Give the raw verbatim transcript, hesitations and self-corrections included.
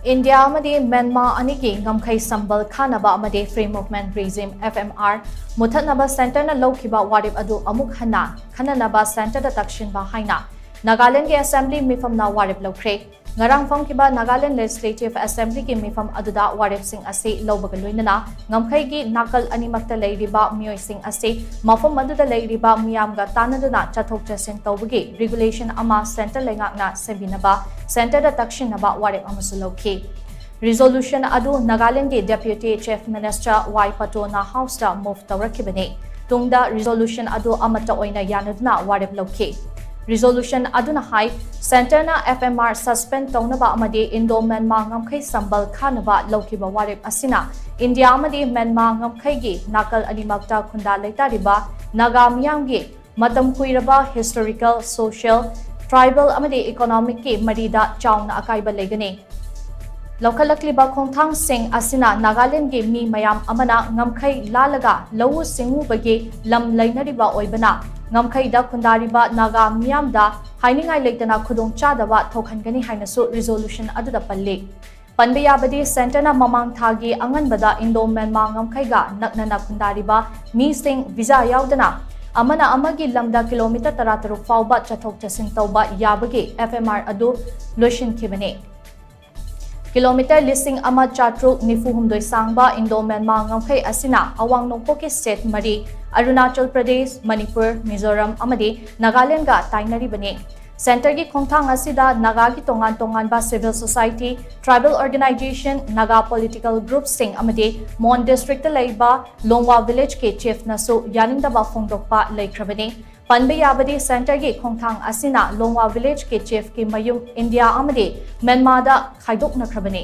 India ꯑꯃꯗꯤ Myanmar ꯑꯅꯤꯒꯤ ꯉꯝꯈꯩ ꯁꯝꯕꯜ ꯈꯥꯅꯕ ꯑꯃꯗꯤ Free Movement Regime, F M R, ꯃꯨꯊꯠꯅꯕ ꯁꯦꯟꯇꯔꯅ ꯂꯧꯈꯤꯕ ꯋꯥꯔꯦꯞ ꯑꯗꯨ ꯑꯃꯨꯛ ꯍꯟꯅ ꯈꯟꯅꯅꯕ ꯁꯦꯟꯇꯔꯗ ꯇꯛꯁꯤꯟꯕ ꯍꯥꯏꯅ ꯅꯥꯒꯥꯂꯦꯟꯗꯒꯤ ꯑꯦꯁꯦꯝꯕ꯭ꯂꯤ ꯃꯤꯐꯝꯅ ꯋꯥꯔꯦꯞ ꯂꯧꯈ꯭ꯔꯦ꯫ ꯉꯔꯥꯡ ꯐꯝꯈꯤꯕ ꯅꯥꯒꯥꯂꯦꯟ ꯂꯦꯖꯤꯁꯂꯦꯇꯤꯚ ꯑꯦꯁꯦꯝꯕ꯭ꯂꯤꯒꯤ ꯃꯤꯐꯝ ꯑꯗꯨꯗ ꯋꯥꯔꯦꯞꯁꯤꯡ ꯑꯁꯤ ꯂꯧꯕꯒ ꯂꯣꯏꯅꯅ ꯉꯝꯈꯩꯒꯤ ꯅꯥꯀꯜ ꯑꯅꯤꯃꯛꯇ ꯂꯩꯔꯤꯕ ꯃꯤꯑꯣꯏꯁꯤꯡ ꯑꯁꯤ ꯃꯐꯝ ꯑꯗꯨꯗ ꯂꯩꯔꯤꯕ ꯃꯤꯌꯥꯝꯒ ꯇꯥꯟꯅꯗꯨꯅ ꯆꯠꯊꯣꯛ ꯆꯠꯁꯤꯟ ꯇꯧꯕꯒꯤ ꯔꯤꯒꯨꯂꯦꯁꯟ ꯑꯃ ꯁꯦꯟꯇꯔ ꯂꯩꯉꯥꯛꯅ ꯁꯦꯝꯕꯤꯅꯕ ꯁꯦꯟꯇꯔꯗ ꯇꯛꯁꯤꯟꯅꯕ ꯋꯥꯔꯦꯞ ꯑꯃꯁꯨ ꯂꯧꯈꯤ꯫ ꯔꯤꯖꯣꯂꯨꯁꯟ ꯑꯗꯨ ꯅꯥꯒꯥꯂꯦꯟꯗꯒꯤ ꯗꯦꯄ꯭ꯌꯨꯇꯤ ꯆꯤꯐ ꯃꯤꯅꯤꯁꯇꯔ ꯋꯥꯏ ꯄꯇꯣꯅ ꯍꯥꯎꯁꯇ ꯃꯨꯚ ꯇꯧꯔꯛꯈꯤꯕꯅꯤ꯫ ꯇꯨꯡꯗ ꯔꯤꯖꯣꯂꯨꯁꯟ ꯑꯗꯨ ꯑꯃꯠꯇ ꯑꯣꯏꯅ ꯌꯥꯅꯗꯨꯅ ꯋꯥꯔꯦꯞ ꯂꯧꯈꯤ꯫ ꯔꯤꯖꯣꯂꯨꯁꯟ ꯑꯗꯨꯅ ꯍꯥꯏ, ꯁꯦꯟꯇꯔꯅ F M R suspend ꯇꯧꯅꯕ ꯑꯃꯗꯤ ꯏꯟꯗꯣ ꯃ꯭ꯌꯥꯟꯃꯥꯔ ꯉꯝꯈꯩ ꯁꯝꯕꯜ ꯈꯥꯅꯕ ꯂꯧꯈꯤꯕ ꯋꯥꯔꯦꯞ ꯑꯁꯤꯅ ꯏꯟꯗꯤꯌꯥ ꯑꯃꯗꯤ ꯃ꯭ꯌꯥꯟꯃꯥꯔ ꯉꯝꯈꯩꯒꯤ ꯅꯥꯀꯜ ꯑꯅꯤꯃꯛꯇ ꯈꯨꯟꯗꯥ ꯂꯩꯇꯥꯔꯤꯕ ꯅꯥꯒꯥ ꯃꯤꯌꯥꯝꯒꯤ ꯃꯇꯝ ꯀꯨꯏꯔꯕ ꯍꯤꯁꯇꯣꯔꯤꯀꯦꯜ, ꯁꯣꯁꯤꯌꯦꯜ, ꯇ꯭ꯔꯥꯏꯕꯦꯜ ꯑꯃꯗꯤ ꯏꯀꯣꯅꯣꯃꯤꯛꯀꯤ ꯃꯔꯤꯗ ꯆꯥꯎꯅ ꯑꯀꯥꯏꯕ ꯂꯩꯒꯅꯤ꯫ ꯂꯧꯈꯠꯂꯛꯂꯤꯕ ꯈꯣꯡꯊꯥꯡꯁꯤꯡ ꯑꯁꯤꯅ ꯅꯥꯒꯥꯂꯦꯟꯗꯒꯤ ꯃꯤ ꯃꯌꯥꯝ ꯑꯃꯅ ꯉꯝꯈꯩ ꯂꯥꯜꯂꯒ ꯂꯧꯎ ꯁꯤꯡꯎꯕꯒꯤ ꯂꯝ ꯂꯩꯅꯔꯤꯕ ꯑꯣꯏꯕꯅ, ꯉꯝꯈꯩꯗ ꯈꯨꯟꯗꯥꯔꯤꯕ ꯅꯥꯒꯥ ꯃꯤꯌꯥꯝꯗ ꯍꯥꯏꯅꯤꯡꯉꯥꯏ ꯂꯩꯇꯅ ꯈꯨꯗꯣꯡꯆꯥꯗꯕ ꯊꯣꯛꯍꯟꯒꯅꯤ ꯍꯥꯏꯅꯁꯨ ꯔꯤꯖꯣꯂꯨꯁꯟ ꯑꯗꯨꯗ ꯄꯜꯂꯤ꯫ ꯄꯟꯕ ꯌꯥꯕꯗꯤ, ꯁꯦꯟꯇꯔꯅ ꯃꯃꯥꯡ ꯊꯥꯒꯤ ꯑꯉꯟꯕꯗ ꯏꯟꯗꯣ ꯃ꯭ꯌꯥꯟꯃꯥꯔ ꯉꯝꯈꯩꯒ ꯅꯛꯅꯅ ꯈꯨꯟꯗꯥꯔꯤꯕ ꯃꯤꯁꯤꯡ ꯚꯤꯖꯥ ꯌꯥꯎꯗꯅ ꯑꯃꯅ ꯑꯃꯒꯤ ꯂꯝꯗ ꯀꯤꯂꯣꯃꯤꯇꯔ ꯇꯔꯥꯇꯔꯨꯛ ꯐꯥꯎꯕ ꯆꯠꯊꯣꯛ ꯆꯠꯁꯤꯟ ꯇꯧꯕ ꯌꯥꯕꯒꯤ F M R ꯑꯗꯨ ꯂꯣꯏꯁꯤꯟꯈꯤꯕꯅꯤ꯫ ꯀꯤꯂꯣꯃꯤꯇꯔ ꯂꯤꯁꯤꯡ ꯑꯃ ꯆꯥꯇ꯭ꯔꯨꯛ ꯅꯤꯐꯨ ꯍꯨꯝꯗꯣꯏ ꯁꯥꯡꯕ ꯏꯟꯗꯣ ꯃ꯭ꯌꯥꯟꯃꯥꯔ ꯉꯝꯈꯩ ꯑꯁꯤꯅ ꯑꯋꯥꯡ ꯅꯣꯡꯄꯣꯛꯀꯤ ꯁ꯭ꯇꯦꯠ ꯃꯔꯤ, ꯑꯔꯨꯅꯥꯆꯜ ꯄ꯭ꯔꯗꯦꯁ, ꯃꯅꯤꯄꯨꯔ, ꯃꯤꯖꯣꯔꯥꯝ ꯑꯃꯗꯤ ꯅꯥꯒꯥꯂꯦꯟꯗꯒ ꯇꯥꯏꯅꯔꯤꯕꯅꯤ꯫ ꯁꯦꯟꯇꯔꯒꯤ ꯈꯣꯡꯊꯥꯡ ꯑꯁꯤꯗ ꯅꯥꯒꯥꯒꯤ ꯇꯣꯉꯥꯟ ꯇꯣꯉꯥꯟꯕ civil society, tribal organisation, Naga political ꯒ꯭ꯔꯨꯞꯁꯤꯡ ꯑꯃꯗꯤ ꯃꯣꯟ ꯗꯤꯁꯇ꯭ꯔꯤꯛꯇ ꯂꯩꯕ ꯂꯣꯡꯋꯥ ꯚꯤꯂꯦꯖꯀꯤ ꯆꯤꯐꯅꯁꯨ ꯌꯥꯅꯤꯡꯗꯕ ꯐꯣꯡꯗꯣꯛꯄ ꯂꯩꯈ꯭ꯔꯕꯅꯤ꯫ ꯄꯟꯕ ꯌꯥꯕꯗꯤ, ꯁꯦꯟꯇꯔꯒꯤ ꯈꯣꯡꯊꯥꯡ ꯑꯁꯤꯅ ꯂꯣꯡꯋꯥ ꯚꯤꯂꯦꯖꯀꯤ ꯆꯤꯐꯀꯤ ꯃꯌꯨꯝ ꯏꯟꯗꯤꯌꯥ ꯑꯃꯗꯤ ꯃ꯭ꯌꯥꯟꯃꯥꯔꯗ ꯈꯥꯏꯗꯣꯛꯅꯈ꯭ꯔꯕꯅꯤ꯫